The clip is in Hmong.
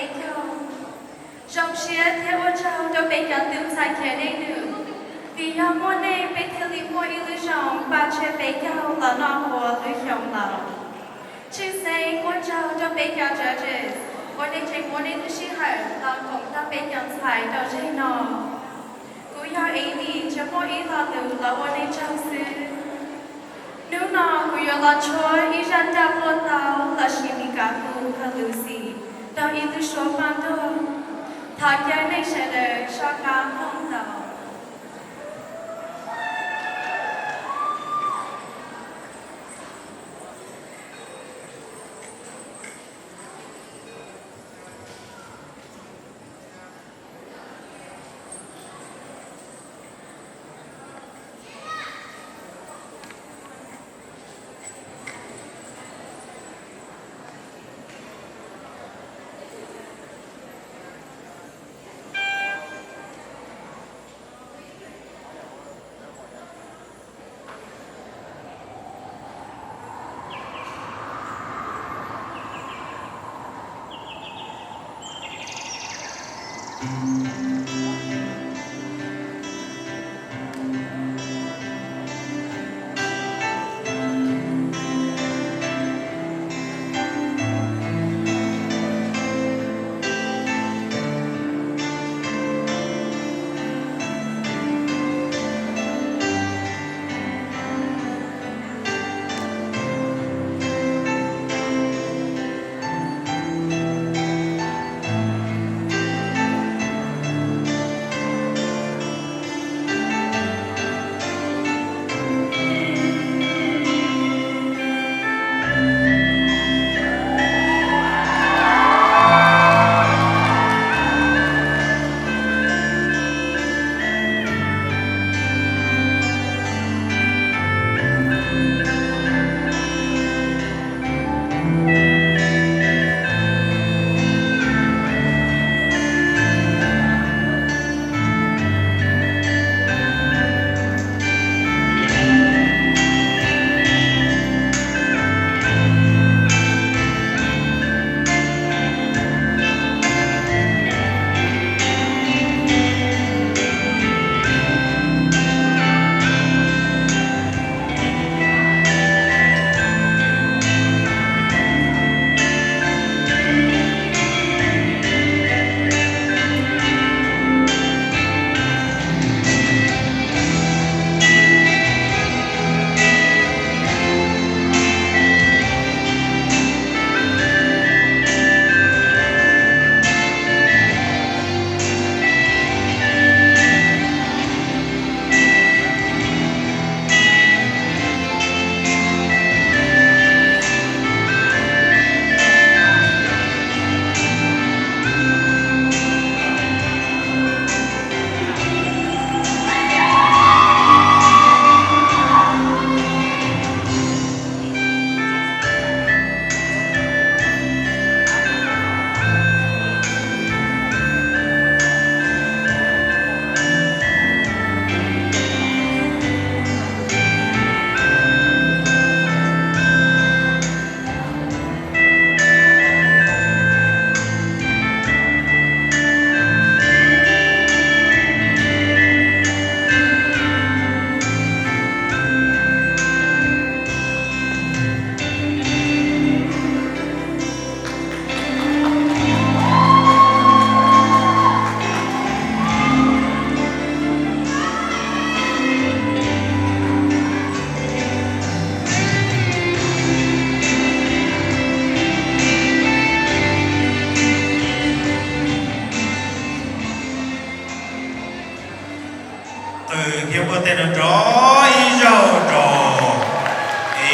Peb caug. Zoo siab thiab ua tsaug rau peb cov tub ntxhais Khev Dej Nws, vim yog muaj nej peb thiaj li muaj ib lub zoo npaj tshiab peb caug los noj ua lub xyoo laus. Tshwj xeeb ua tsaug rau peb cov judges uas nej tseem muab nej lub sij hawm los koom nrog peb cov ntxhais rau zeg no. Kuv yog Eddie, tsuas muaj ib lo lus los ua nej tsaug xwb. Hnub no kuv yuav los tshuab ib zaj nraj puaj tau los sis Meskas hu Ka Lusi rau ib lub suab paj ntuj. Thov caw nej sawv daws soj qab mloog tau.